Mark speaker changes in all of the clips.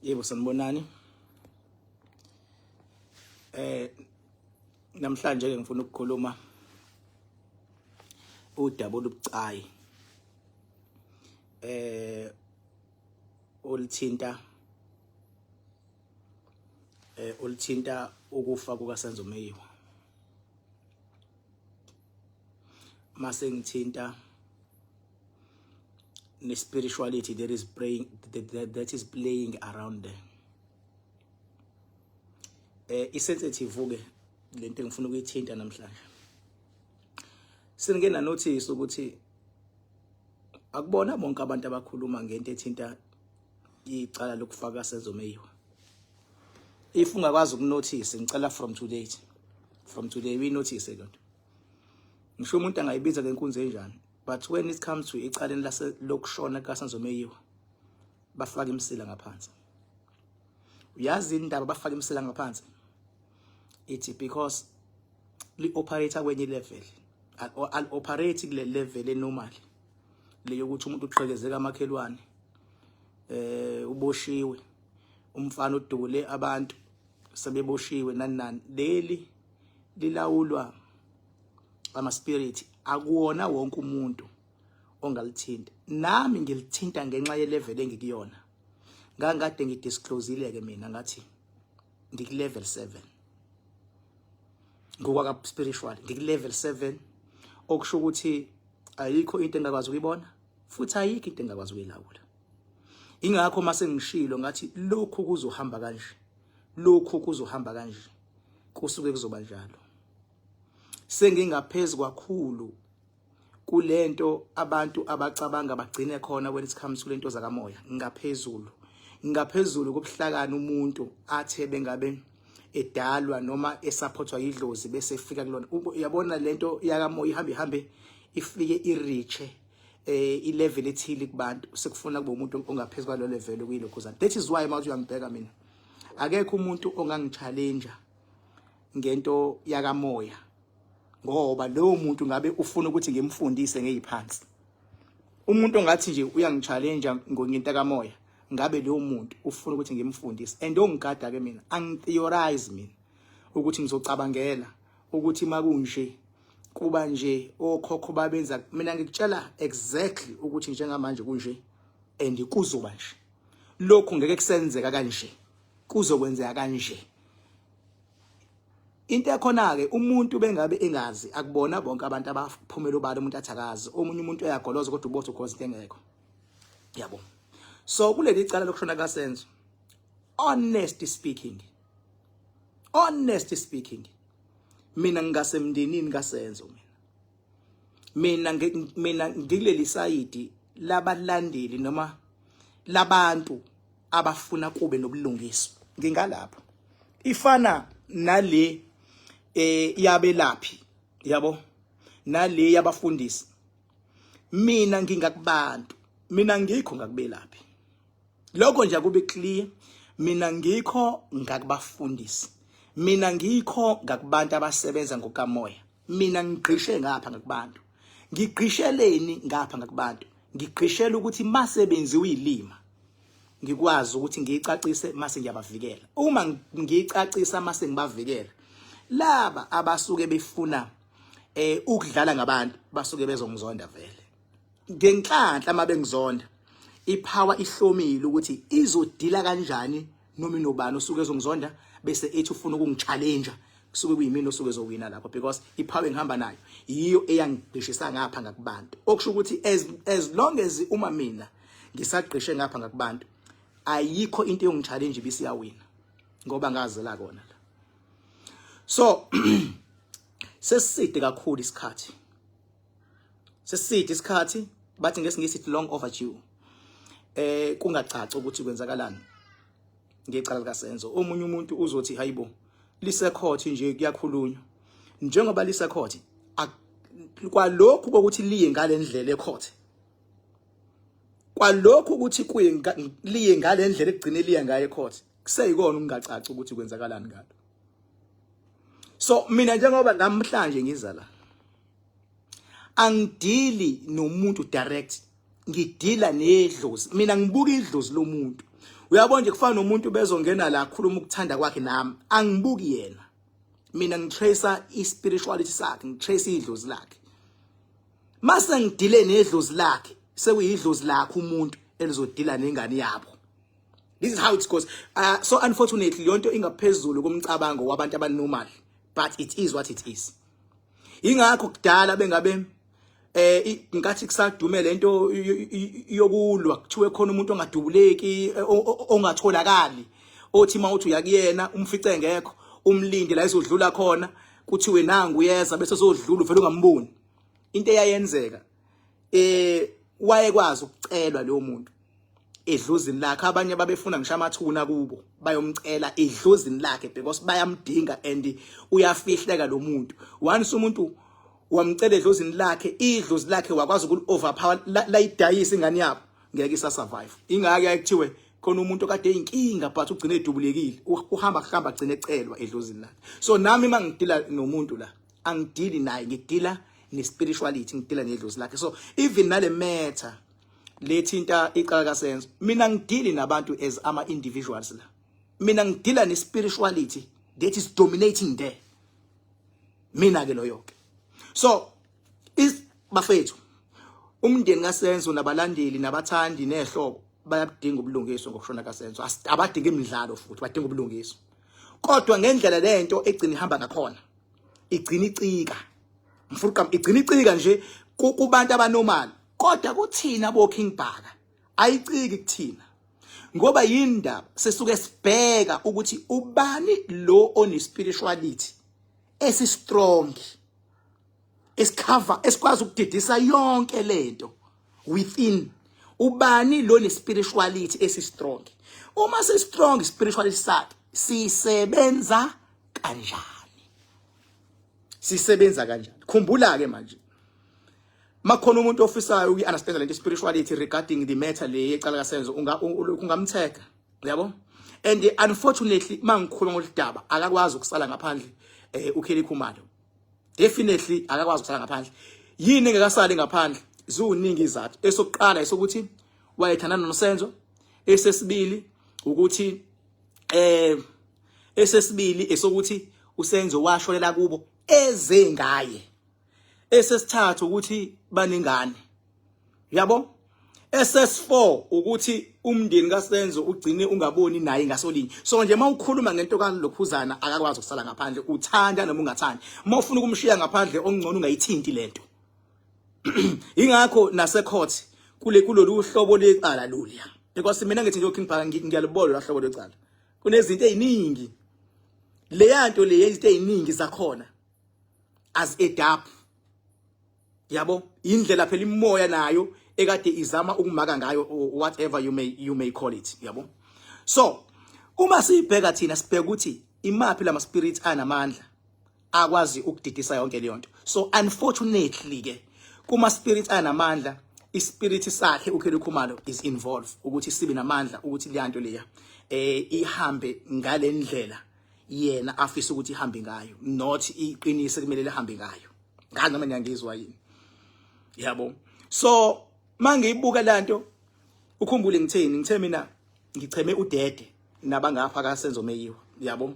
Speaker 1: Yebo, sanibonani. Eh namhlanje ke ngifuna ukukhuluma udaba olubucayi oluthinta ukufa kukaSenzo Meyiwa. Mase ngithinta ne spirituality that is praying that is playing around there. I-sensitive ke lento engifuna ukuyithinta namhlanje. Senike na notice ukuthi akubona bonke abantu abakhuluma ngento ethinta icala lokufaka Senzo Meyiwa. If ungakwazi ukunotice, ngicela from today we notice lento. Ngisho umuntu angayibiza ngenkunzi enjani, but when it comes to icaleni lase lokushona kaSenzo Meyiwa, bafaka imsila ngaphansi. Uyazi indaba bafaka imsila ngaphansi? It's because li operate kwenye level. Al operate kule level enormal. Le yokuthi umuntu uqhekezeka amakhelwane, uboshiwe, umfana udubule abantu sebeboshiwe, nani nani. Leli lilawulwa ama spirit. Akuwona wonke umuntu ongalithinta. Nami ngilithinta ngenxa ye level engikuyona. Ngangikade ngidisclosile ke mina, ngathi ngiku level 7 ngokwaka spiritual, ngiku level 7, okusho ukuthi ayikho into engakwazi ukuyibona futhi ayikho into engakwazi ukuyilawula. Ingakho mase ngishilo ngathi lokhu kuzohamba kanje, lokhu kuzohamba kanje, kusuke kuzoba njalo. Sengingaphezulu kakhulu kulento abantu abacabanga bagcine khona when it comes to lento zakamoya. Ngaphezulu, ngaphezulu kobuhlakani umuntu athe bengabe edalwa noma esupportwa yidlozi bese efika kulona. Uyabona, lento yakamoya ihambe ihambe ifike ireache i-level ethile kubantu, sekufuna kube umuntu ongaphezulu kwalo level okuyilokhuzana. That is why mawuthi uyangibheka mina, akekho umuntu ongangichallenge ngento yakamoya, ngoba lowo muntu ngabe ufuna ukuthi ngimfundise ngeyiphansi. Umuntu ongathi nje uyangichallenge ngento kamoya, ngabe lowo muntu ufuna ukuthi ngimfundise. And ongigada ke mina, angitheorize mina ukuthi ngizocabangela ukuthi makunje kuba nje, okhokho babenza. Mina ngikutshela exactly ukuthi njengamanje kunje and kuzoba nje, lokhu ngeke kusenzeka kanje, kuzokwenzeka kanje. Into ekhona ke, umuntu bengabe engazi, akubona bonke abantu abaphumela obala. Umuntu athi akazi, omunye umuntu uyagoloza kodwa ubotho ukhoza into engekho, yabo. So kuleli cala lokushona kaSenzo, honestly speaking, mina ngingasemndenini kaSenzo. Mina ngikuleli side labalandeli noma labantu abafuna kube nobulungiswa. Ngingalapho, ifana nale yabelaphi, yabo, nale yabafundisi. Mina ngingakubantu, mina ngikho ngakubelaphi. Lokho nje akube clear. Mina ngikho ngakubafundisi, mina ngikho ngakubantu abasebenza ngokamoya. Mina ngigqishe ngapha ngakubantu. Ngigqisheleni ngapha ngakubantu? Ngigqishela ukuthi masebenzi uyilima ngikwazi ukuthi ngiyicacise mase ngiyabavikela. Uma ngiyicacisa mase ngibavikela, laba abasuke befuna ukudlala ngabantu basuke bezongizonda vele. Ngenhlanhla mabengizonda, ipower ihlomile ukuthi izodila kanjani noma inobani osuke ezongizonda bese ethi ufuna ukungichallenge. Kusuke kuyimina osuke ezowina lapho, because ipower engihamba nayo yiyo eyangigqishisa ngapha ngakubantu. Okusho ukuthi as long as uma mina ngisagqishe ngapha ngakubantu, ayikho into eyongichallenge ibisiyawina, ngoba ngazela kona la. So seside kakhulu isikhathi, seside isikhathi, bathi ngesingisi it's long overdue, kungacaci ukuthi kwenzakalani ngecala likaSenzo. Omunye umuntu uzothi, "Hayibo, lisecourt nje, kuyakhulunywa." Njengoba lisecourt, kwalokhu kokuthi liye ngalendlela ecourt, kwalokhu ukuthi kuye liye ngalendlela ekugcine liye ngayo ecourt, kuseyikona ukungacaci ukuthi kwenzakalani ngalo. So mina njengoba namhlanje ngiza la, angidili nomuntu direct, ngidila nedlozi. Mina ngibuka idlozi lomuntu. Uyabona nje, kufana nomuntu bezongena la khuluma ukuthanda kwakhe, nami angibuki yena. Mina ngitracer i-spirituality sakhe, ngitrace idlozi lakhe. Mase ngidile nedlozi lakhe, sekuyidlozi lakhe umuntu elizodila nengane yabo. This is how it goes. So unfortunately lonto ingaphezulu komcabango wabantu abanormal, but it is what it is. Ingakho kudala bengabe ngathi kusadume lento yokulwa, kuthiwe khona umuntu ongadubuleki, ongatholakali, othi mawuthi uyakuyena umfice ngekho, umlinde la izodlula khona, kuthiwe nangu uyeza, bese sozodlula uvela ungamboni. Into eyayenzeka, wayekwazi ukucelwa leyo muntu edlozini lakhe. Abanye babefuna ngisho amathuna kubo, bayomcela edlozini lakhe because bayamdinga and uyafihleka lo muntu. Once umuntu wamcela edlozini lakhe, idlozi lakhe wakwazi ukul overpower, layidayisa ingane yabo, ngeke isa survive. Ingake ayikuthiwe khona umuntu okade eyinkinga but ugcine edubulekile, uhamba kuhamba agcine ecelwa edlozini lakhe. So nami mangidila nomuntu la, angidili naye, ngidila ne-spirituality, ngidila nedlozi lakhe. So even nale matter lethinta icala kaSenzo, mina ngidili nabantu as ama individuals la, mina ngidila ne-spirituality that is dominating there. Mina ke loyo ke. So is bafethu, umndeni kaSenzo nabalandeli nabathandi nehlobo bayabudinga ubulungiswa ngokushona kaSenzo. Abadinga imidlalo futhi badinga ubulungiswa, kodwa ngendlela lento egcina ihamba ngakhona, igcina icika mfurqa, igcina icika nje kubantu abanormal, kodwa kuthina bo King Bhaka ayiciki kuthina, ngoba yindaba sesuke sibheka ukuthi ubani lo one spirituality esi strong, esicover, esikwazi ukudidisa yonke lento within. Ubani lo ne spirituality esi strong? Uma si strong spirituality sakhe, sisebenza kanjani? Sisebenza kanjani? Khumbula ke manje, makhona umuntu ofisayo uku-understand lento spirituality regarding the matter le yecala kaSenzo, ungamtheka, yabo. And unfortunately, mangikhuluma ngoludaba, akakwazi ukusala ngaphandle uKelly Khumalo. Definitely akakwazi ukusala ngaphandle. Yini engekasali ngaphandle? Ziwuningi izathu. Esokuqala esokuthi wayethandana noSenzo. Esesibili ukuthi esesibili esokuthi uSenzo washonela kubo eze ngaye. Esesithathu ukuthi banengane, yabo. SS4 ukuthi umndeni kaSenzo ugcine ungaboni naye ngasolinye. So nje mawukhuluma ngento kalokhuzana, akakwazi ukusala ngaphandle, uthanda noma ungathandi. Uma ufuna ukumshiya ngaphandle, ongcono ungayithinti lento. Ingakho nase court kule kulolu hlobo lecala loluya, because mina ngithi nje King Bhaka, ngiyalibona lo hlobo lecala, kunezinto eziningi, leyanto le izinto eziningi zakhona as adapt, yabo. Indlela phela imoya nayo ekade izama ukumaka ngayo, whatever you may call it, yabo. So uma sibheka thina, sibheka ukuthi imaphi lama spirits anamandla akwazi ukudidisa yonke leyo nto. So unfortunately ke, kuma spirits anamandla, ispirit sakhe uKelly Khumalo is involved ukuthi sibe namandla ukuthi leyanto leya ihambe ngalendlela yena afisa ukuthi ihambe ngayo, not iqinise kumele lihambe ngayo ngazi noma niyangizwa yini, yabo. So mangiyibuka lanto, ukhumbule ngitheni? Ngithe mina ngicheme udede nabangapha kaSenzo Meyiwa, yabo.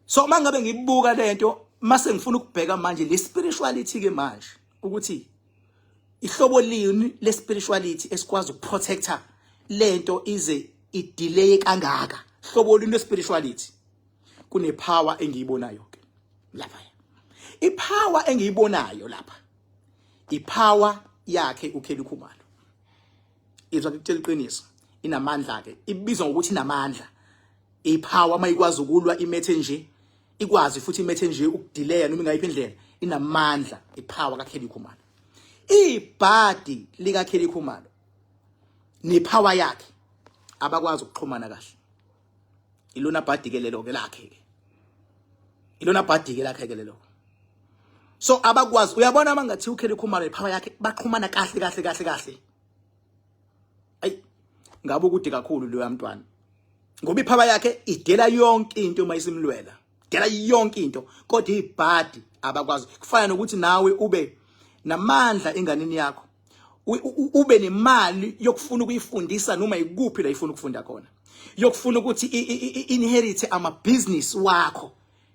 Speaker 1: So mangabe ngibuka lento, mase ngifuna ukubheka manje le spirituality ke manje, ukuthi ihlobo lini le spirituality esikwazi ukuprotecta lento ize idelay kangaka. Hlobo lini le spirituality? Kune power engiyibonayo ke lapha. Ipower engiyibonayo lapha, ipower yakhe uKelly Khumalo. Izwa, ngikutshela iqiniso, inamandla ke, ibizwa ngokuthi inamandla ipower mayikwazi ukulwa imethe nje, ikwazi futhi imethe nje ukudelaya noma ingayiphi indlela. Inamandla ipower kaKelly Khumalo. Ibhadi lika Kelly Khumalo nepower yakhe abakwazi ukuxhumana kahle. Ilona bhadi ke lelo ke lakhe ke, ilona bhadi ke lakhe ke lelo. So abakwazi, uyabona, mangathi uKelly Khumalo nepower yakhe baxhumana kahle kahle kahle kahle, ayi ngabe ukude kakhulu lo yamntwana, ngoba ipower yakhe idela yonke into uma isimlwela, dela yonke into, kodwa ibhadi abakwazi. Kufana nokuthi nawe ube namandla enganeni yakho. Ube nemali yokufuna ukuyifundisa noma ikuphi la ifuna ukufunda khona, yokufuna ukuthi inherit ama business wakho.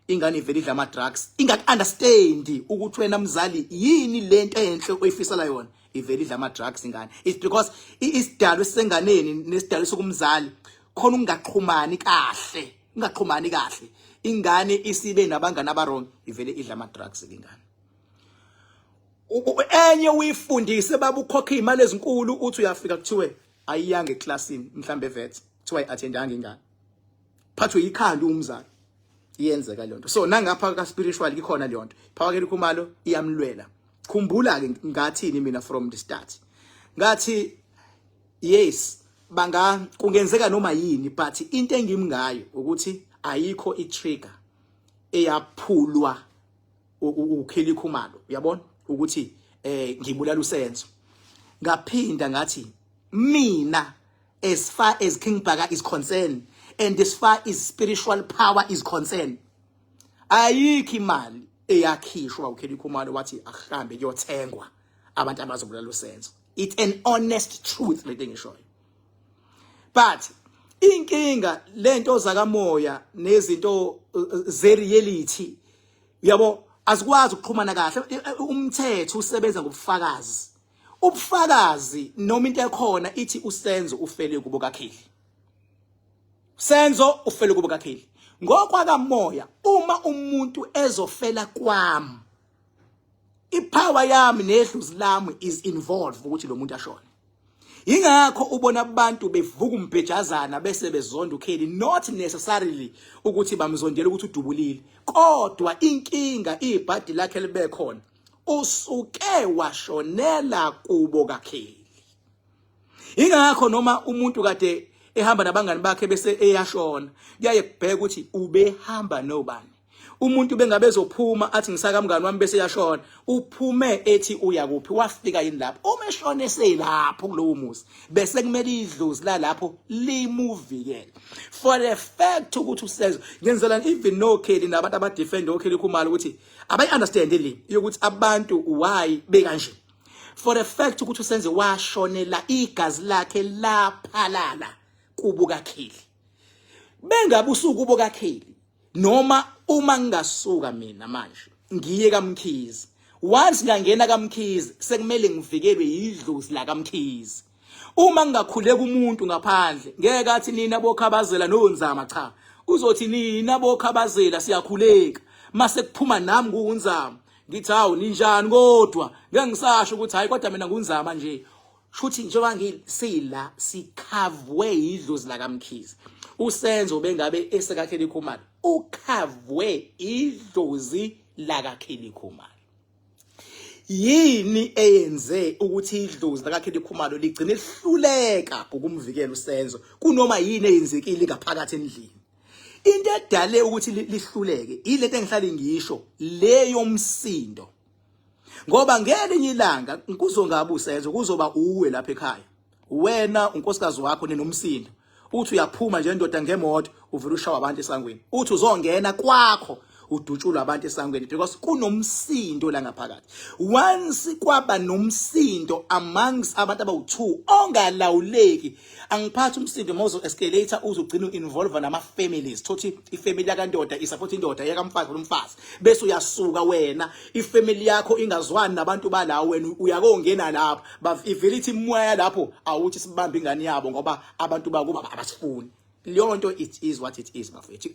Speaker 1: Ingane ivele idla ama drugs, ingaku understand ukuthi wena mzali yini lento enhle oyifisela yona. Ivele idla ama drugs ingane. It's because isidalo esisenganeni nesidalo sokumzali khona ungaxhumani kahle, ungaxhumani kahle. Ingane isibe nabangani abarong, ivele idla ama drugs ingane. Enye uyifundise baba, ukhokha imali ezinkulu, uthi uyafika kuthiwe ayiyanga eclassini, mhlambe vet kuthiwa ayi-attendanga ingane, phathwe ikhanda umzali. Iyenzeka leyo nto. So nangapha ka spiritual ikhona leyo nto. Phawakela Khumalo iyamlwela. Khumbula ke ngathini mina from the start? Ngathi yes, banga kungenzeka noma yini, but into engimngayo ukuthi ayikho i-trigger eyaphulwa uKelly Khumalo, uyabona ukuthi ngibulala uSenzo. Ngaphinda ngathi mina, as far as King Bhaka is concerned and as far as spiritual power is concerned, ayikho imali eyakhishwa uKelly Khumalo wathi akuhambe kuyothengwa abantu abazobulala uSenzo. It's an honest truth lento engishoyo, but inkinga lento zakamoya nezinto ze reality, yabo, azikwazi ukuxhumana kahle. Umthetho usebenza ngobufakazi. Ubufakazi noma into ekhona ithi uSenzo ufele kubo kaKelly. Senzo ufele kubo kaKelly. Ngokwakamoya, uma umuntu ezofela kwami, ipower yami nedlozi lami is involved ukuthi lo muntu ashone. Ingakho ubona abantu bevuka umbhejazana bese bezonda uKelly, not necessarily ukuthi bamzondela ukuthi udubulile, kodwa inkinga ibhadi lakhe libe khona, usuke washonela kubo kaKelly. Ingakho noma umuntu kade ehamba nabangani bakhe bese eyashona, kuyaye kubheka ukuthi ubehamba nobani. Umuntu bengabe ezophuma athi ngisaka mngani wami bese yashona, uphume ethi uya kuphi, wafika yini lapho? Uma eshone eselapho kulowo muzi, bese kumele idlozi lalapho limuvikele. For the fact ukuthi uSenzo ngenzela, even no Kelly nabantu abadefend oKelly Khumalo ukuthi abayi understand le yokuthi abantu why bekanje. For the fact ukuthi uSenzo washonela, igazi lakhe laphalala kubo kaKelly, bengabe usuku kubo kaKelly, noma uma ngingasuka mina manje ngiye kaMkhize, once ngangena kaMkhize sekumele ngivikelwe yidlozi la kaMkhize. Uma ngingakhuleka umuntu ngaphandle, ngeke athi nina boKhabazela noNzama, cha, uzothi nina boKhabazela siyakhuleka. Mase kuphuma nami kuNzama, ngithi hawu, ninjani? Kodwa ngeke ngisasho ukuthi hayi, kodwa mina nguNzama nje. Shuthi njengoba ngisila sikhavwe idlozi la kaMkhize, uSenzo bengabe esekaKelly Khumalo ukhavwe idlozi la kaKelly Khumalo. Yini eyenze ukuthi idlozi lakaKelly Khumalo ligcine lihluleka ukumvikela uSenzo kunoma yini eyenzekile ngaphakathi endlini? Into edale ukuthi lihluleke ilento engihlale ngisho leyo msindo, ngoba ngelinye ilanga kuzongabe uSenzo, kuzoba uwe lapha ekhaya, wena unkosikazi wakho ninomsindo. Uthi uyaphuma nje ndoda ngemoto, uvela ushawa abantu esangweni. Uthi uzongena kwakho, udutshulwa abantu esangweni, because kunomsindo la ngaphakathi. Once kwaba nomsindo amongst abantu abawu2 ongalawuleki, angiphathi umsindo mozo escalate uzogcina involve nama families. Thothi ifamily yakandoda isupport indoda, yakamfazi lomfazi, bese uyasuka wena, ifamily yakho ingazwani nabantu bala, wena uyakongena lapho, ivele ithi imoya lapho awuthi sibambe ingane yabo ngoba abantu bakuba abasifuni leyo nto. It is what it is, bafethu.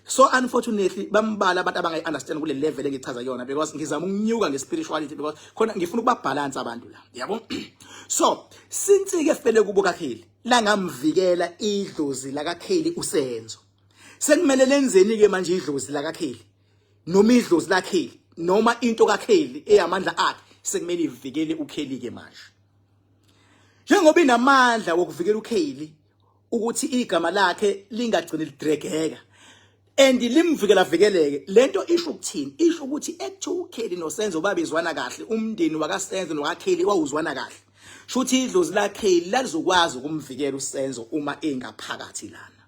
Speaker 1: So unfortunately bambala abantu abangayi understand kule level engichaza yona, because ngizama ukunyuka nge-spirituality, because khona ngifuna ukuba balance abantu la, yabo. So since ke fele kubo kaKelly, langamvikela idlozi la kaKelly uSenzo, sekumele lenzeni ke manje idlozi la kaKelly, noma idlozi laKelly, noma into kaKelly eyamandla akhe? Sekumele ivikele uKelly ke manje, njengoba inamandla wokuvikela uKelly ukuthi igama lakhe lingagcini lidregeka and limvikela vikeleke. Lento isho ukuthini? Isho ukuthi ekuthiwa uKelly noSenzo babizwana kahle, umndeni wakaSenzo nokaKelly wawuzwana kahle, shuthi idlozi laKelly lalizokwazi ukumvikela uSenzo uma engaphakathi lana,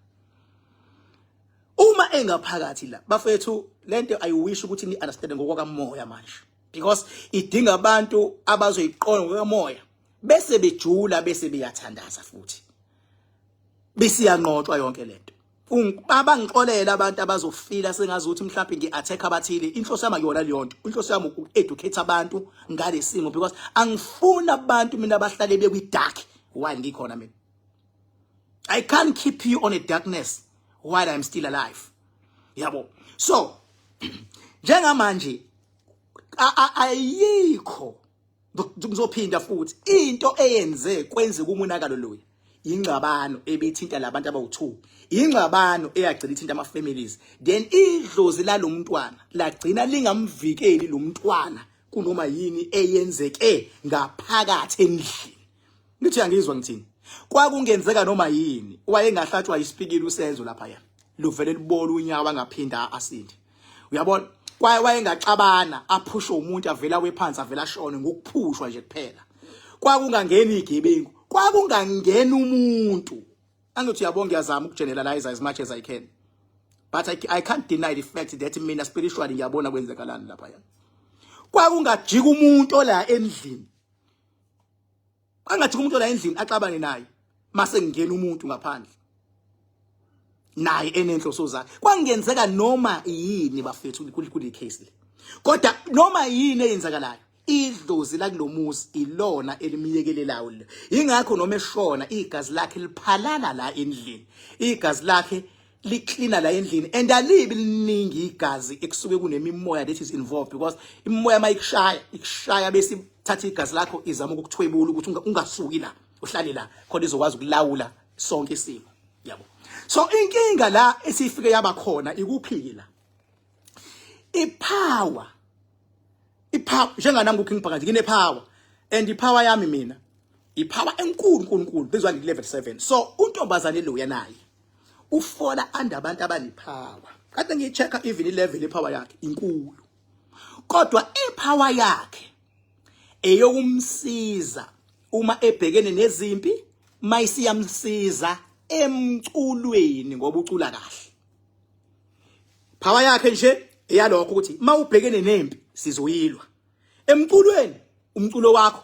Speaker 1: uma engaphakathi la. Bafethu, lento I wish ukuthi ni understand ngokwakamoya manje, because idinga abantu abazoyiqonda ngokwakamoya. Bese bejula, bese beyathandaza futhi, bisiyanqotshwa yonke lento. Abangixolela abantu abazofila sengazi ukuthi mhlawumbe ngi-attack abathile. Inhloso yami akuyona leyo nto. Inhloso yami uku-educate abantu ngalesimo, because angifuni abantu mina abahlale bekwi-dark while ngikhona mina. I can't keep you on a darkness while I'm still alive, yabo. So njengamanje ayikho, ngizophinda futhi, into eyenze kwenze kumonakalo loya ingxabano ebithinta labantu abawu2, ingxabano eyagcina ithinta ama families. Then idlozi lalomntwana lagcina lingamvikeli lo mntwana kunoma yini eyenzeke ngaphakathi endlini. Ngithi angizwa ngithini. Kwakungenzeka noma yini, wayengahlatshwa isipikili uSenzo lapha, ya, luvele libola unyawo, angaphinda asinde, uyabona. Kwaye wayengaxabana, aphushwe umuntu, avela wephansi, avela ashone ngokuphushwa nje kuphela. Kwakungangena igebengu, kwakungangena umuntu. Angithi uyabonga, ngiyazama ukugeneralize as much as I can, but I can't deny the fact that mina spiritually ngiyabona kwenzekalani lapha. Yana kwakungajika umuntu ola endlini, angajika umuntu ola endlini axabane naye, mase ngena umuntu ngaphandle naye enenhloso zakhe. Kwangenzeka noma yini, bafethu, kule case le. Kodwa noma yini eyenzakalayo, idlozi lakulomuzi ilona elimyekelelayo le. Ingakho noma eshona, igazi lakhe liphalala la endlini, igazi lakhe liklina la endlini, and alibi liningi igazi ekusuke kunemimoya that is involved, because imimoya mayikushaya, ikushaya bese ithatha igazi lakho, izama ukukuthwebula ukuthi ungasuki la, uhlale la khona izokwazi ukulawula sonke isimo, yabo. So inkinga la esifike yaba khona ikuphi la? Ipower, ipower njenganami kuKing Phakathi, ngine power, and ipower yami mina ipower enkulu nkulu, bezwa ngi level 7. So untombazane lo naye ufola under abantu abanepower. Kade ngiyichecka even ilevel ipower yakhe inkulu, kodwa ipower yakhe eyokumsiza uma ebhekene nezimpi, mayisiyamsiza emculweni ngoba ucula kahle. Power yakhe nje eyalokho ukuthi mawubhekene nempi sizoyilwa emculweni. Umculo wakho,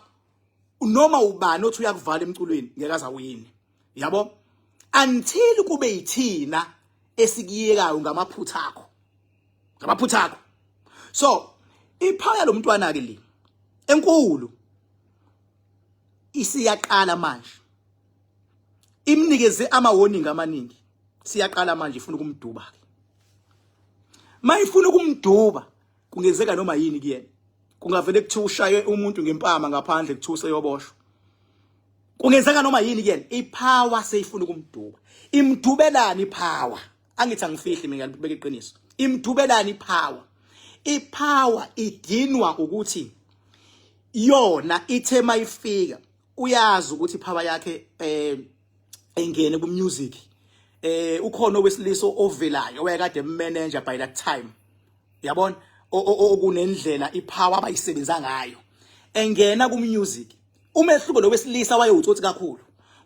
Speaker 1: noma ubani othi uyakuvala emculweni ngeke azawini, yabo, until kube yithina esikiyekayo ngamaphutha akho, ngamaphutha akho. So ipower lomntwana ke le enkulu isiyaqala manje, imnikeze ama warning amaningi. Siyaqala manje, ifuna ukumduba ke. Mayifuna ukumduba, kungenzeka noma yini kuyena. Kungavele kuthiwa ushaye umuntu ngempama ngaphandle, kuthiwa useyoboshwa. Kungenzeka noma yini kuyena. Ipower seyifuna ukumduba. Imdubelani ipower? Angithi angifihli mina, ngiyalibeka iqiniso. Imdubelani ipower? Ipower idinwa ukuthi yona ithe mayifika, uyazi ukuthi ipower yakhe engene ku music, ukhona owesilisa ovelayo owayekade manager by that time, yabona, okunendlela ipower abayisebenza ngayo engena ku music. Umehluko, lo wesilisa wayewutsotsi kakhulu,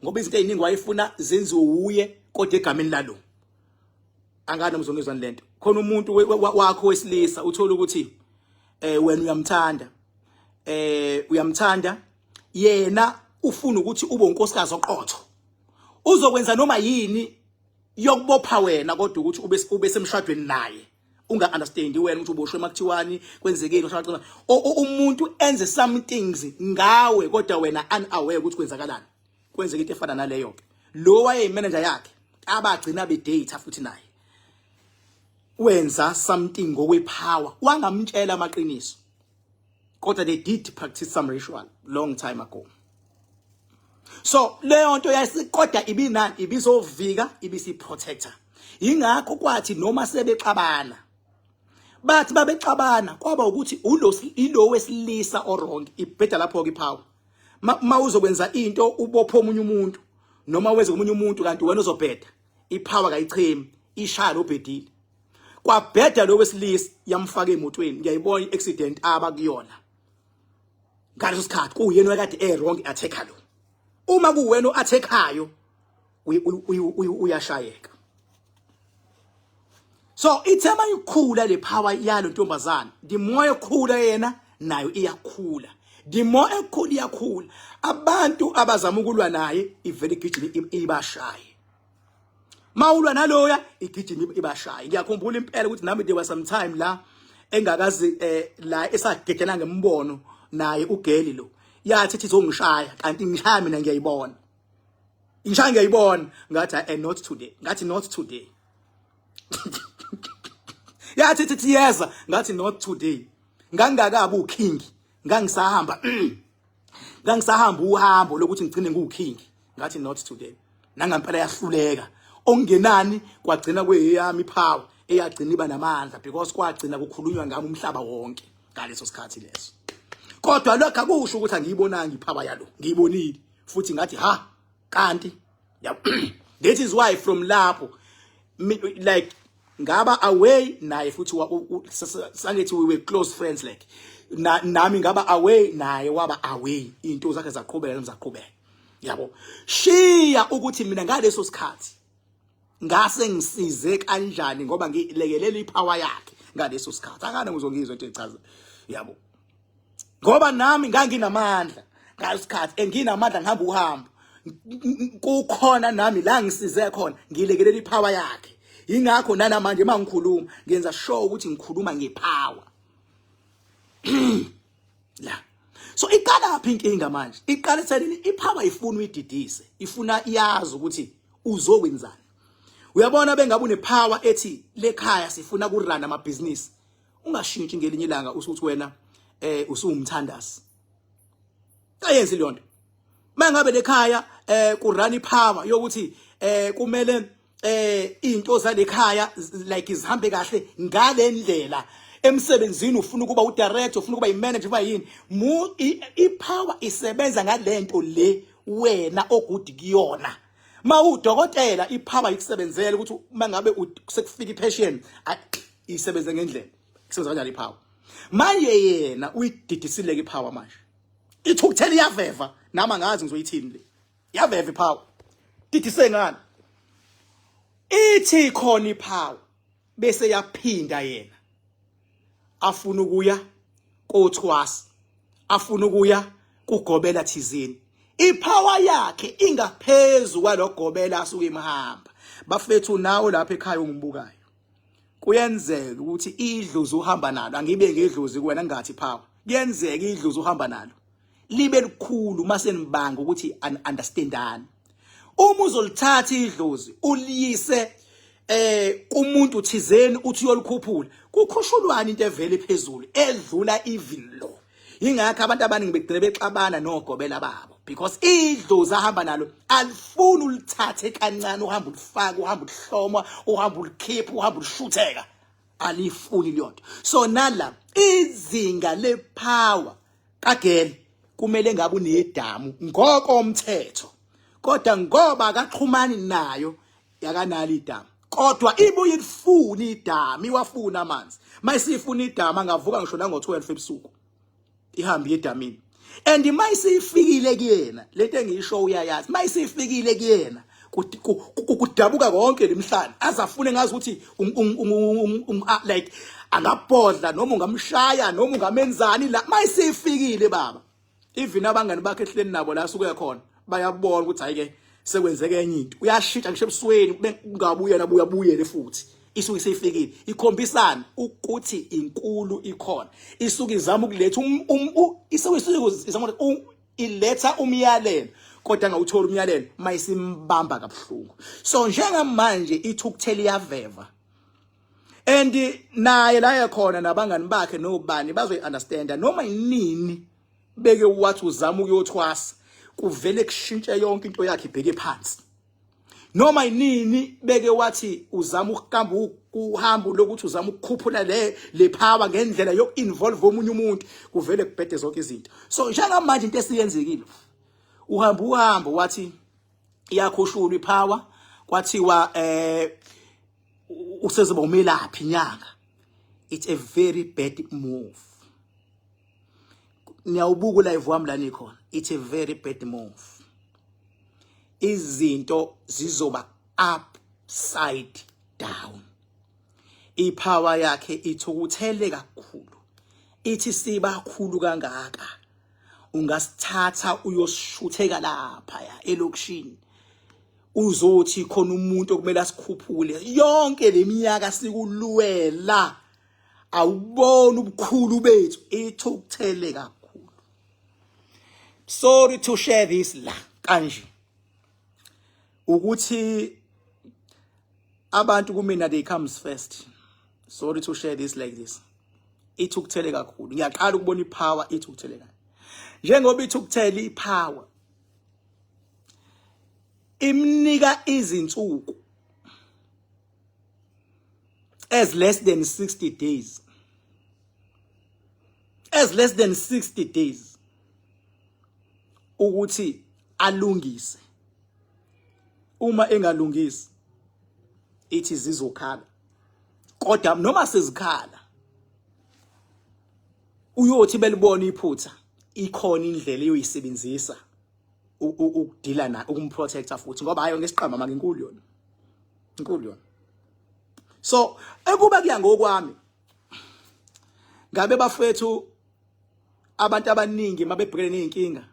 Speaker 1: ngoba izinto eziningi wayefuna zenziwe uye kodwa egameni lalo. Angani mzongizwani lento? Khona umuntu wakho wesilisa, uthola ukuthi wena uyamthanda, uyamthanda yena, ufuna ukuthi ube unkosikazi oqotho, uzokwenza noma yini yokubopha wena kodwa ukuthi ube semshadweni naye. Unga understand wena ukuthi uboshwe makuthiwani, kwenzekeni, ushaqina umuntu enze some things ngawe kodwa wena unaware ukuthi kwenzakalani. Kwenzeka into efana naleyo ke. Lo wayeyimanager yakhe, abagcina bedate futhi naye, wenza something ngokwepower, wangamtshela amaqiniso, kodwa they did practice some ritual long time ago. So leyo nto yasikodwa ibinani, ibizovika, ibisi protector. Ingakho kwathi noma sebexabana, bathi babexabana, kwaba ukuthi ulo ilo wesilisa owrong. Ibheda lapho ke ipower. Ma uzokwenza into, ubophe omunye umuntu noma wenze komunye umuntu, kanti wena uzobheda, ipower kayichemi, ishaya lo bhedile. Kwabheda lo wesilisa, yamfaka emotweni. Ngiyayibona i-accident aba kuyona ngaleso sikhathi, kuyena wakade e wrong, attacker lo. Uma kuwena o-attackayo, uyashayeka. So ithe mayikhula le power yalo ntombazana, the more ekhula yena nayo iyakhula. The more ekhula iyakhula, abantu abazama ukulwa naye ivele igijima ibashaye. Mawulwa naloya igijima ibashaye. Ngiyakhumbula impela ukuthi nami there was some time la engakazi la esagegena ngembono naye ugeli lo, yathi ithi izongishaya, kanti ngishaya mina ngiyayibona, ngishaya ngiyayibona. Ngathi, "Not today." Ngathi, "Not today." Yathi ithi yeza, ngathi, "Not today." Ngangingakabi uking, ngangisahamba uhambo lokuthi ngigcine ngiwuking. Ngathi, "Not today." Nangampela yahluleka. Okungenani kwagcina kweyami power eyagcina iba namandla, because kwagcina kukhulunywa ngami umhlaba wonke ngaleso sikhathi leso. Kodwa lokho akusho ukuthi angiyibonanga ipower yalo, ngiyibonile futhi ngathi, "Ha, kanti." That is why from lapho like ngaba away naye futhi, sangithi we were close friends, like nami ngaba away, naye waba away, into zakhe zaqhubeka nami zaqhubeka, yabo. Shiya ukuthi mina ngaleso sikhathi ngase ngisize kanjani, ngoba ngilekelela ipower yakhe ngaleso sikhathi. Akana ngizongizwa into echaza, yabo, ngoba nami nganginamandla ngalesikhathi, enginamandla ngihamba uhambo kukhona nami la ngisize khona, ngilekelela ipower yakhe. Ingakho nanamanje mangikhuluma ngenza sure ukuthi ngikhuluma ngepower la. So iqala phi inkinga manje? Iqala ethenini ipower ifuna uyididise, ifuna iyazi ukuthi uzokwenzani. Uyabona, bengabe unepower ethi lekhaya sifuna kurun amabhizinisi, ungashintshi ngelinye ilanga usuthi wena usuwumthandazi, ayenzi leyo nto. Mangabe lekhaya kurun ipower yokuthi kumele into zalekhaya like izihambe kahle ngalendlela, emsebenzini ufuna ukuba udirector, ufuna ukuba imanager, uba yini, mu ipower isebenza ngalento le wena ogood kuyona. Mawudokotela, ipower ikusebenzela ukuthi mangabe sekufika ipatient isebenze ngendlela. Isebenza kanjani ipower? Manje yena uyididisile ke ipower, manje ithukuthela, iyaveva. Nami angazi ngizoyithini le, yaveva ipower. Didise ngani? Ithi khona ipower bese yaphinda yena afuna ukuya kothwasa, afuna ukuya kugobela thizeni, ipower yakhe ingaphezulu kwalogobela asuke imhamba. Bafethu, nawe lapha ekhaya ungibukayo, kuyenzeka ukuthi idlozi uhamba nalo, angibe ngedlozi kuwena ngathi power, kuyenzeka idlozi uhamba nalo libe likhulu mase nibanga ukuthi understandani. Uma uzolithatha idlozi uliyise kumuntu thizeni uthi uyolikhuphula, kukhushulwana into evele phezulu edlula even lo. Ingakho abantu abaningi begcine bexabana nogobela babo, because idlozi ahamba nalo alifuni ulithathe kancane, uhamba ulifaka, uhamba ulihloma, uhamba ulikhipha, uhamba ulishutheka, alifuni leyo nto. So nala izinga lepower kagele kumele ngabe unedamu ngokomthetho, kodwa ngoba akaxhumani nayo yakanalo idamu, kodwa ibuye ilifuna idamu, iwafuna amanzi. Mayisifuna idamu angavuka ngisho nango-12 ebusuku ihambe edamini, and mayisifikile kuyena lento engiyisho uyayazi, mayisifikile kuyena kudabuka konke lemhlane azafune ngazi ukuthi like angabhodla noma ungamshaya noma ungamenzani la. Mayisifikile baba, even abangani bakhe ehleni nabo la suke khona bayabona ukuthi hayi ke, sekwenzeke enye into, uyashintsha ngisho ebusweni, kungabuye nabuya buyele futhi. Isuke seyifikile, ikhombisana ukuthi inkulu ikhona, isuke izama ukuletha isuke izama iletha umyalelo, kodwa angawuthola umyalelo mayisimbamba kabuhlungu. So njengamanje ithukuthela, iyaveva, and naye la ekhona nabangani bakhe nobani bazoyi-understanda. Noma yinini beke wathi uzama ukuyothwasa, kuvele kushintshe yonke into yakhe ibheke phansi. Noma yinini beke wathi uzama ukuhamba uhambo lokuthi uzama ukukhuphula le power ngendlela yoku-involve omunye umuntu, kuvele kubhede zonke izinto. So njengamanje into esiyenzekile, uhamba uhambo wathi iyakhushulwa ipower, kwathiwa usezoba umelaphi inyanga. It's a very bad move. Niyawubuka live wami la nikhona. It's a very bad move. Izinto zizoba upside down. Ipower yakhe ithukuthele kakhulu, ithi sibakhulu kangaka. Ungasithatha uyosishutheka lapha ya elokishini, uzothi khona umuntu okumele asikhuphule. Yonke leminyaka sikulwela, awubona ubukhulu bethu? Ithukuthele kakhulu. Sorry to share this la kanje, ukuthi abantu kumina, they comes first. Sorry to share this like this. Ithukuthele kakhulu. Ngiyaqala ukubona ipower ithukuthele kanje. Njengoba ithukuthele, ipower imnika izinsuku as less than 60 days, as less than 60 days ukuthi alungise. Uma engalungisi, ithi zizokhala. Kodwa noma sezikhala, uyothi belibona iphutha, ikhona indlela eyoyisebenzisa ukudila na ukumprotecta futhi, ngoba hayo ngesiqamba manje, inkulu yona, inkulu yona. So ekuba kuya ngokwami, ngabe bafethu, abantu abaningi mabebhekene nezinkinga,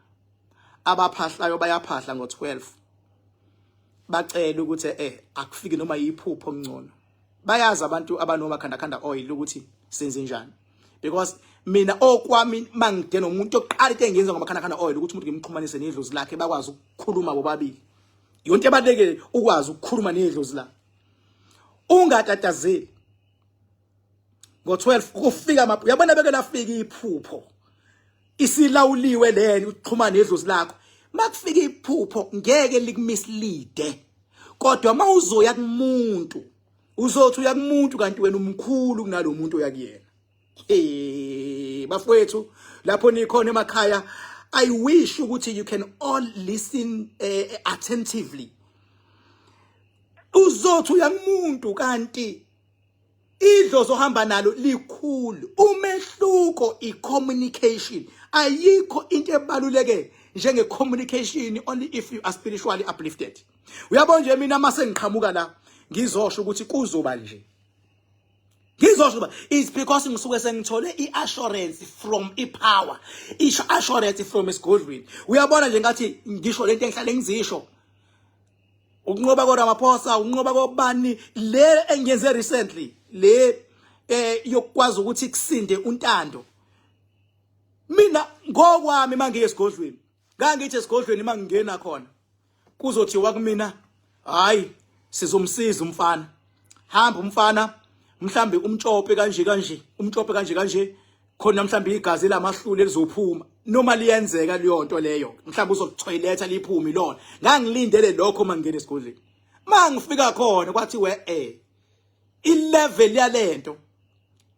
Speaker 1: abaphahlayo bayaphahla ngo12, bacela ukuthi akufike noma yiphupho ngcono. Bayazi abantu abanoma khanda khanda oil ukuthi senze njani, because mina okwami mangide nomuntu oqala, into engiyenza ngomakhanda khanda oil ukuthi umuntu ngimxhumanise nedlozi lakhe, bakwazi ukukhuluma bobabili. Yonke ebalekile ukwazi ukukhuluma nedlozi lakhe, ungatatazeli. Ngo12 kufika, uyabona, beke lafika iphupho, isilawuliwe leni ukuxhumana nedlozi lakho. Makufika iphupho, ngeke likumislead. Kodwa mawuzoya kumuntu, uzothi uya kumuntu kanti wena umkhulu kunalomuntu oyakuyena. Hey bafowethu, lapho nikhona emakhaya, I wish ukuthi you can all listen attentively. Uzothi uya kumuntu kanti idlozi ohamba nalo likhulu. Umehluko i-communication. Ayikho into ebaluleke njenge-communication, only if you are spiritually uplifted. Uyabona nje, mina mase ngiqhamuka la ngizosho ukuthi kuzoba nje, ngizosho uba it's because ngisuke sengithole i-assurance from i-power, i-assurance from esigodlweni. Uyabona nje, ngathi ngisho lento engihlale ngizisho, ukunqoba koRamaphosa, ukunqoba kobani, le engiyenze recently le yokukwazi ukuthi kusinde uNtando. Mina ngokwami, mangiye esigodlweni, ngangithi esigodlweni mangingena khona kuzothiwa kumina, "Hayi, sizomsiza umfana, hamba umfana, mhlambe umtshope kanje kanje, umtshope kanje kanje khona, mhlambe igazi lamahlule lizophuma noma liyenzeka leyo nto leyo, mhlambe uzokuthoyiletha liphume lona." Ngangilindele lokho mangingena esigodlweni. Mangifika khona kwathi we ilevel yalento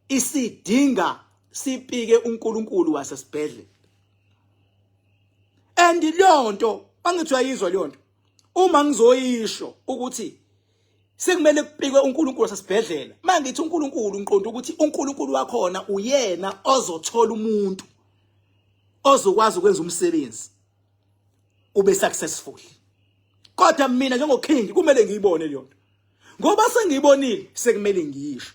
Speaker 1: isidinga sipike uNkulunkulu wasesibhedlela. And leyo nto angithi uyayizwa leyo nto, uma ngizoyisho ukuthi sekumele kupikwe uNkulunkulu wasesibhedlela. Mangithi uNkulunkulu, ngiqonda ukuthi uNkulunkulu wakhona uyena ozothola umuntu ozokwazi ukwenza umsebenzi ube successful. Kodwa mina njengoKing kumele ngiyibone leyo nto. Ngoba sengiyibonile, sekumele ngiyisho.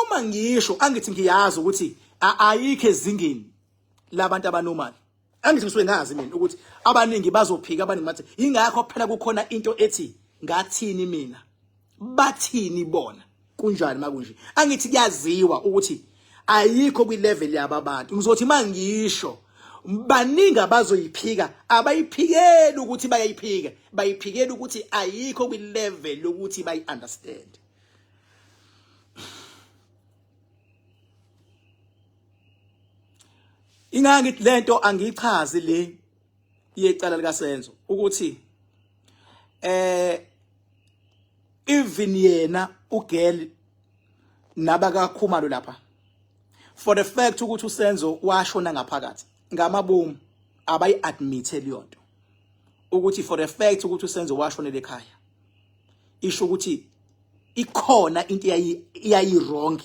Speaker 1: Uma ngisho, angithi ngiyazi ukuthi ayikho ezingeni labantu abanormal. Angithi ngisuke ngazi mina ukuthi abaningi bazophika, abaningi bathi. Ingakho phela kukhona into ethi ngathini mina, bathini bona, kunjani makunje. Angithi kuyaziwa ukuthi ayikho kwi-level yabo abantu. Ngizothi mangisho, baningi abazoyiphika. Abayiphikeli ukuthi bayayiphika, bayiphikela ukuthi ayikho kwi-level yokuthi bayi-understand. Ingangithi lento angiyichazi le yecala likaSenzo, ukuthi even yena ugirl nabakaKhumalo lapha, for the fact ukuthi uSenzo washona ngaphakathi ngamabomu, abayi-admit leyo nto, ukuthi for the fact ukuthi uSenzo washonela ekhaya, isho ukuthi ikhona into eyayi wrong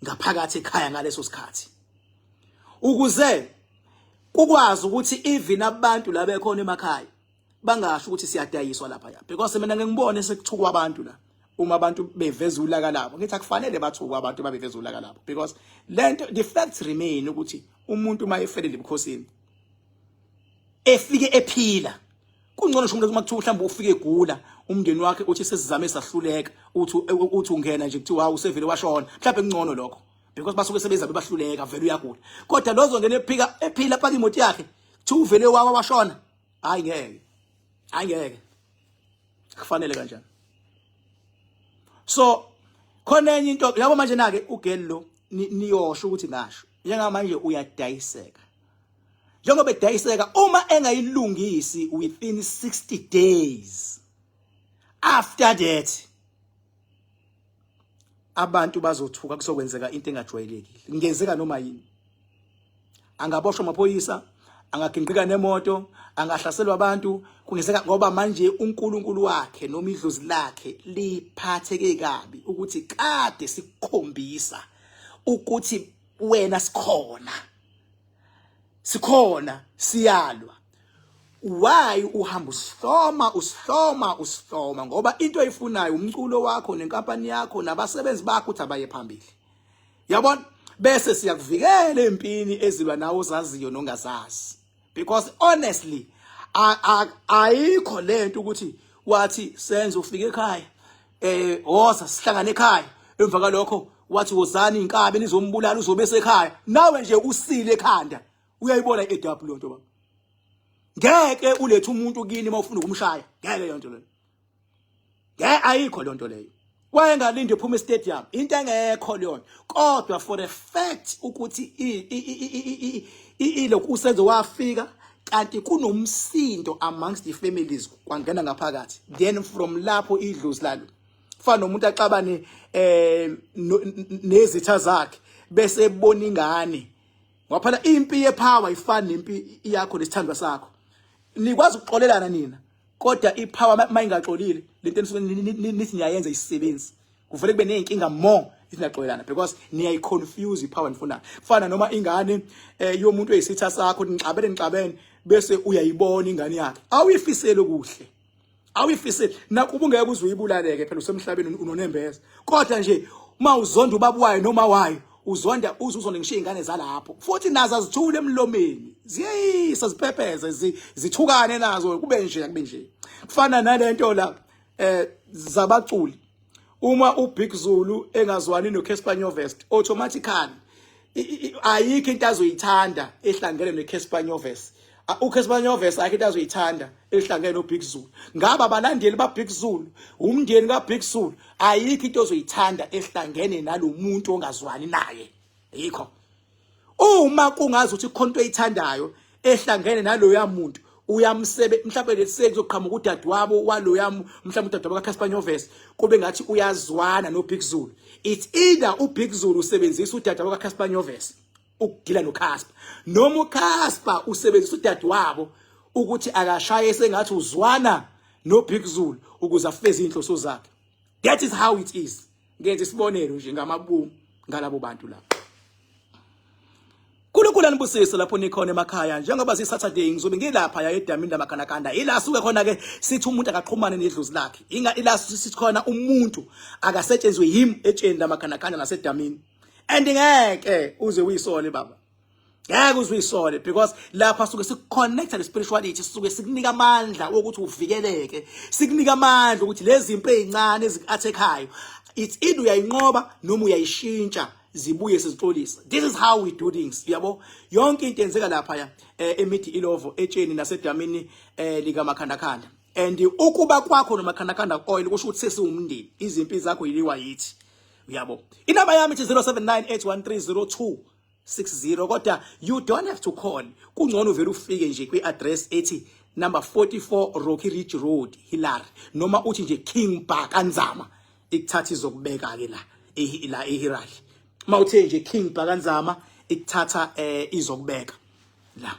Speaker 1: ngaphakathi ekhaya ngaleso sikhathi, ukuze kukwazi ukuthi even abantu la bekhona emakhaya bangasho ukuthi siyadayiswa lapha ya. Because mina ngingibone sekuthukwa abantu la, uma abantu beveza ulaka labo, ngithi akufanele bathukwe abantu babeveza ulaka labo, because lento, the facts remain ukuthi umuntu uma efelele ebukhosini. Efike ephila. Kungcono ngisho umuntu uma kuthiwa mhlawumbe ufike egula, umndeni wakhe uthi sesizame sahluleka, uthi ungena nje kuthiwa hawu usevele washona. Mhlawumbe kungcono lokho because basuke sebezabe bahluleka vele uyagula. Kodwa lo ozongena ephika ephila paka imoto yakhe, kuthiwa uvele wawa washona. Hayi ngeke. Hayi ngeke. Kufanele kanjani? So khona enye into yabo manje na ke ugirl lo niyosho ukuthi ngasho. Njengamanje uyadayiseka. Njengoba edayiseka uma engayilungisi within 60 days after that abantu bazothuka, kuzokwenzeka into engajwayelekile, kungenzeka noma yini. Angaboshwa amaphoyisa, angaginqika nemoto, angahlaselwa abantu, kungenzeka, ngoba manje uNkulunkulu wakhe noma idlozi lakhe liphatheke kabi ukuthi kade sikukhombisa ukuthi wena sikhona, sikhona, siyalwa. Why uhamba usihloma, usihloma, usihloma? Ngoba into oyifunayo umculo wakho nenkampani yakho nabasebenzi bakho ukuthi abaye phambili, yabona? Bese siyakuvikela empini ezilwa nawe ozaziyo nongazazi, because honestly ayikho lento ukuthi wathi Senzo ufike ekhaya, woza sihlangane ekhaya, emva kalokho wathi wozani inkabi nizombulala, uzobe sekhaya. Nawe nje usile ekhanda, uyayibona i-adapt lonto baba. Ngeke ulethe umuntu kini mawufuna ukumshaya, ngeke leyo nto leyo, ngeke, ayikho leyo nto leyo. Wayengalindi ephuma estadium, into engekho leyo. Kodwa for a fact ukuthi ilokhu uSenzo wafika kanti kunomsindo amongst the families, kwangena ngaphakathi, then from lapho idlozi lalo fana nomuntu axabane nezitha zakhe bese ebona ingane, ngoba phela impi yepower ifana nempi yakho nesithandwa sakho. Nikwazi ukuxolelana nina, kodwa ipower mayingaxolile, lento enisuke nithi niyayenza isisebenzi, kuvele kube nezinkinga more isingaxolelana because niyayiconfuse ipower nifunayo. Kufana noma ingane yomuntu oyisitha sakho, nixabene nixabene, bese uyayibona ingane yakhe, awuyifisele okuhle, awuyifisele nakuba ungeke uze uyibulaleke, phela usemhlabeni, unonembeza. Kodwa nje uma uzonda ubaba wayo noma wayo, uzonda uze uzonde ngisho izingane zalapho futhi, nazo azithule emlomeni, ziyeyisa, ziphepheze, zithukane nazo, kube nje, kube nje. Kufana nalento la zabaculi, uma uBig Zulu engazwani noCasper Nyovest, automatically ayikho into azoyithanda ehlangene noCasper Nyovest. UCasper Nyovest ayikho into azoyithanda ehlangene noBig Zulu. Ngaba abalandeli baBig Zulu, umndeni kaBig Zulu, ayikho into ozoyithanda ehlangene nalomuntu ongazwani naye. Yikho uma kungazi ukuthi khona into oyithandayo ehlangene naloya muntu, uyamsebe mhlawumbe, let's say kuzoqhamuka udadewabo waloya, mhlawumbe udadewabo kaCasper Nyovest, kube ngathi uyazwana noBig Zulu. It's either uBig Zulu usebenzisa udadewabo kaCasper Nyovest ukudila noCasper, noma uCasper usebenzisa udadewabo ukuthi akashaye sengathi uzwana noBig Zulu ukuze afeze inhloso zakhe. That is how it is. Ngenza isibonelo nje ngamabomu ngalabo bantu lapho. Nkulunkulu anibusise lapho nikhona emakhaya. Njengoba siSaturday, ngizobe ngilapha ya edamini lamakhanakanda, ila suke khona ke sithi umuntu akaxhumane nedlozi lakhe, inga ila sithi khona umuntu akasetshenzwe yimi etsheni lamakhanakanda nasedamini. And ngeke uze uyisole baba, ngeke uze uyisole, because lapha suke sikuconnecta ne spirituality, sisuke sikunika amandla wokuthi uvikeleke, sikunika amandla ukuthi lezi zimpi ezincane ezikuattackhayo, it's either uyayinqoba noma uyayishintsha, zibuye sizixolisa. This is how we do things, yabo. Yonke into yenzeka lapha ya eMidi Ilovo, etsheni nasedamini lika Makhandakhanda. And ukuba kwakho noMakhandakhanda oil kusho ukuthi sesiwumndeni, izimpi zakho yiliwa yithi, uyabo. Inamba yami ithi 07981302 60, kodwa you don't have to call, kungcono uvele ufike nje kwi-address ethi number 44 Rocky Ridge Road, Hillary, noma uthi nje King Bhaka Nzama, ikuthatha izokubeka ke la eHillary. Mawuthe nje King Bhaka Nzama, ikuthatha izokubeka la.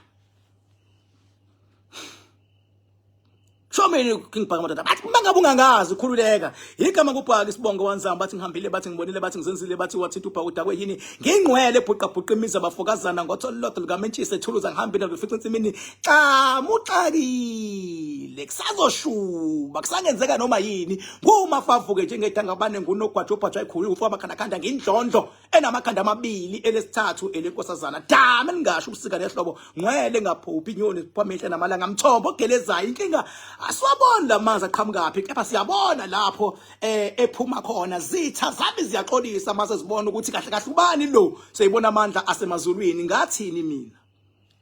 Speaker 1: Sho mina King Bhaka madoda, bathi mangabe ungangazi ukhululeka. Igama kubhaka, isibongo wanzamba, bathi ngihambile, bathi ngibonile, bathi ngizenzile, bathi wathinta ubhaka udakwe yini. Ngingcwele bhuqa bhuqa imizi abafokazana ngotholotho likamentshisi ethuluza, ngihambile ngifica ensimini xa muxakile, kusazoshuba, kusangenzeka noma yini. Ngumafavuke njengedangabane, ngunogwajo obhajwa ikhulu ufa amakhandakhanda, ngindlondlo. Enamakhanda amabili elesithathu elenkosazana. Dama elingasho ubusika nehlobo. Ngcwele ngaphuphi inyoni ziphuma imihla namalanga. Mthombo ogelezayo inkinga asiwaboni lamanzi aqhamukaphi kepha siyabona lapho eh ephuma khona. Zitha zami ziyaxolisa mase zibona ukuthi kahle kahle ubani lo seyibona amandla asemazulwini. Ngathini mina?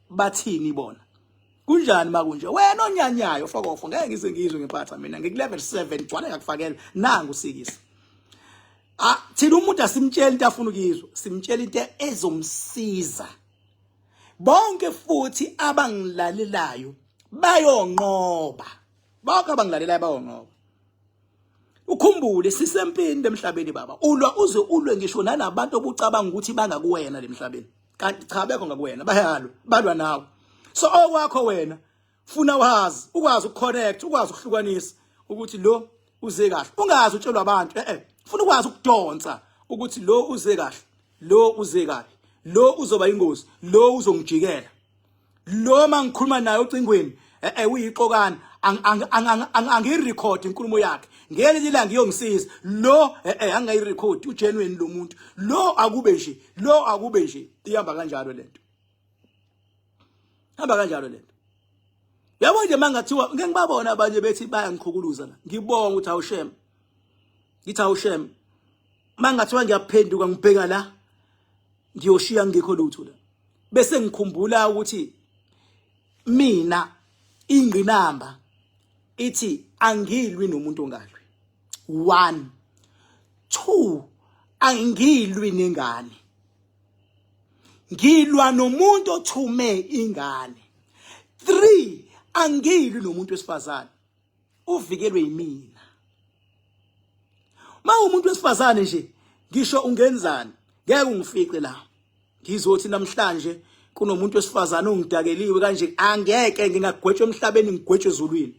Speaker 1: Bathini bona? Kunjani makunje? Wena onyanyayo fokofo ngeke ngize ngizwe ngempatha mina ngiku level 7 gcwale ngakufakela nangu usikisi. Ah thina umuntu asimtsheli into afuna ukuyizwa, simtshela into ezomsiza. Bonke futhi abangilalelayo bayonqoba. Bonke abangilalelayo bayonqoba. Ukhumbule sisempini lemhlabeni baba. Ulwa uze ulwe ngisho nanabantu obucabanga ukuthi bangakuwena lemhlabeni. Kanti cha bekho ngakuwena bayalwa, balwa nawe. So okwakho wena funa wazi, ukwazi ukuconnect, ukwazi ukuhlukanisa ukuthi lo uze kahle. Ungazi utshelwa abantu, eh eh. Funa ukwazi ukudonsa ukuthi lo uze kahle, lo uze kabi, lo uzoba ingozi, lo uzongijikela. Lo mangikhuluma naye ocingweni eh eh uyixokana angiyirecord inkulumo yakhe ngelinye ilanga iyongisiza lo eh eh angayirecord ugenuine lo muntu lo akube nje lo akube nje ihamba kanjalo lento hamba kanjalo lento yabo nje mangathiwa ngeke ngibabona abanye bethi bayangikhukuluza la ngibonga ukuthi awushem ngithi awushem mangathiwa ngiyaphenduka ngibheka la ngiyoshiya ngikho lutho la bese ngikhumbula ukuthi mina ingqinamba ithi angilwi nomuntu ongalwi. 1 2 angilwi nengane, ngilwa nomuntu othume ingane. 3 angilwi nomuntu wesifazane, uvikelwe yimina. Ma umuntu wesifazane nje ngisho ungenzani ngeke ungifice la ngizothi namhlanje kunomuntu wesifazane ongidakeliwe kanje, angeke ngingagwetshwa emhlabeni ngigwetshwe ezulwini.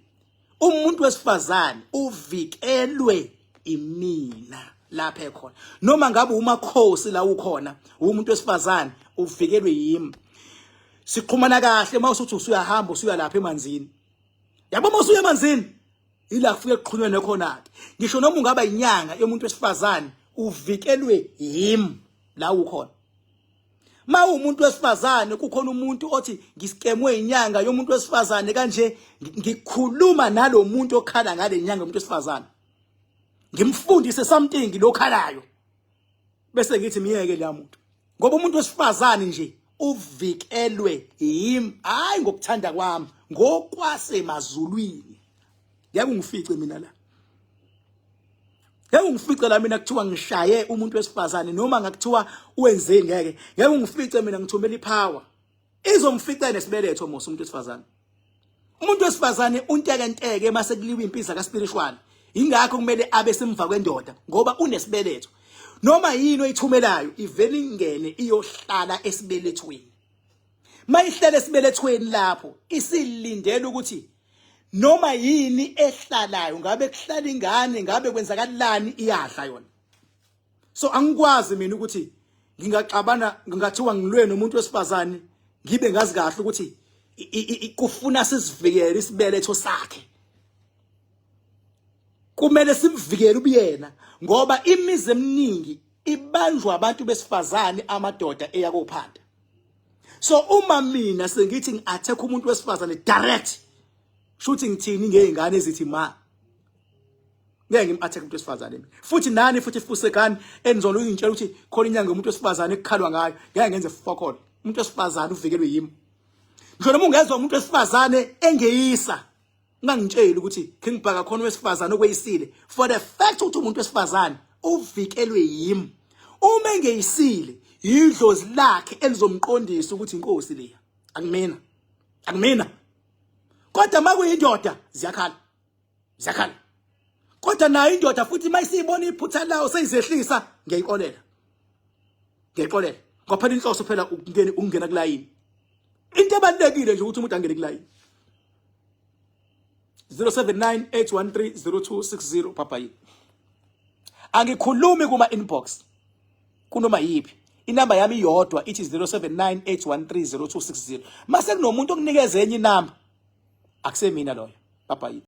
Speaker 1: Umuntu wesifazane uvikelwe imina lapha ekhona, noma ngabe umakhosi la ukhona umuntu wesifazane uvikelwe yimi. Siqhumana kahle uma usuthi usuyahamba usuya lapha emanzini, yabo uma usuya emanzini ila kufike kuxhunywe nekhona ke. Ngisho noma ungaba inyanga yomuntu wesifazane uvikelwe yimi la ukhona. Ma umuntu wesifazane kukhona umuntu othi ngiskemwe inyanga yomuntu wesifazane kanje, ngikhuluma nalomuntu okhala ngale nyanga yomuntu wesifazane, ngimfundise something lokhalayo, bese ngithi miyeke la muntu, ngoba umuntu wesifazane nje uvikelwe yimi, hayi ngokuthanda kwami, ngokwasemazulwini. Ngeke ungifice mina la, ngeke ungifice la mina kuthiwa ngishaye umuntu wesifazane noma ngakuthiwa wenzeni, ngeke ngeke ungifice mina ngithumela ipower izomfica nesibeletho mos umuntu wesifazane. Umuntu wesifazane untekenteke mase kuliwa impi ka spiritual, ingakho kumele abe semva kwendoda ngoba unesibeletho. Noma yini oyithumelayo ivele ingene iyohlala esibelethweni. Mayihlele esibelethweni lapho isilindele ukuthi noma yini ehlalayo, ngabe kuhlala ingane, ngabe kwenzakalani, iyadla yona. So angikwazi mina ukuthi ngingaxabana ngingathiwa ngilwe nomuntu wesifazane ngibe ngazi kahle ukuthi kufuna sizivikele isibeletho sakhe, kumele simvikele ubuyena, ngoba imizi eminingi ibanjwa abantu besifazane, amadoda eya kophanda. So uma mina sengithi ngi-attack umuntu wesifazane direct, shuthi ngithini ngey'ngane ezithi ma ngeke ngim-attack umuntu wesifazane mina. Futhi nani futhi fusekani enizona ukungitshela ukuthi khona inyanga yomuntu wesifazane ekukhalwa ngayo, ngeke ngenze fokol. Umuntu wesifazane uvikelwe yimi. Ngisho noma ungezwa umuntu wesifazane engeyisa, ungangitsheli ukuthi King Bhaka khona wesifazane okweyisile. For the fact ukuthi umuntu wesifazane uvikelwe yimi, uma engeyisile yidlozi lakhe elizomqondisa ukuthi inkosi leya, akumina, akumina. Kodwa makuyindoda ziyakhala, ziyakhala. Kodwa nayo indoda futhi mayisibona iphutha lawo seyizehlisa, ngiyayixolela, ngiyayixolela, ngoba phela inhloso phela ukungena kulayini. Into ebalulekile nje ukuthi umuntu angene kulayini. 0798130260 papa yini. Angikhulumi kuma inbox kunoma yiphi inamba yami iyodwa ithi 0798130260. Mase kunomuntu okunikeza enye inamba, akusemina loyo. Bye bye.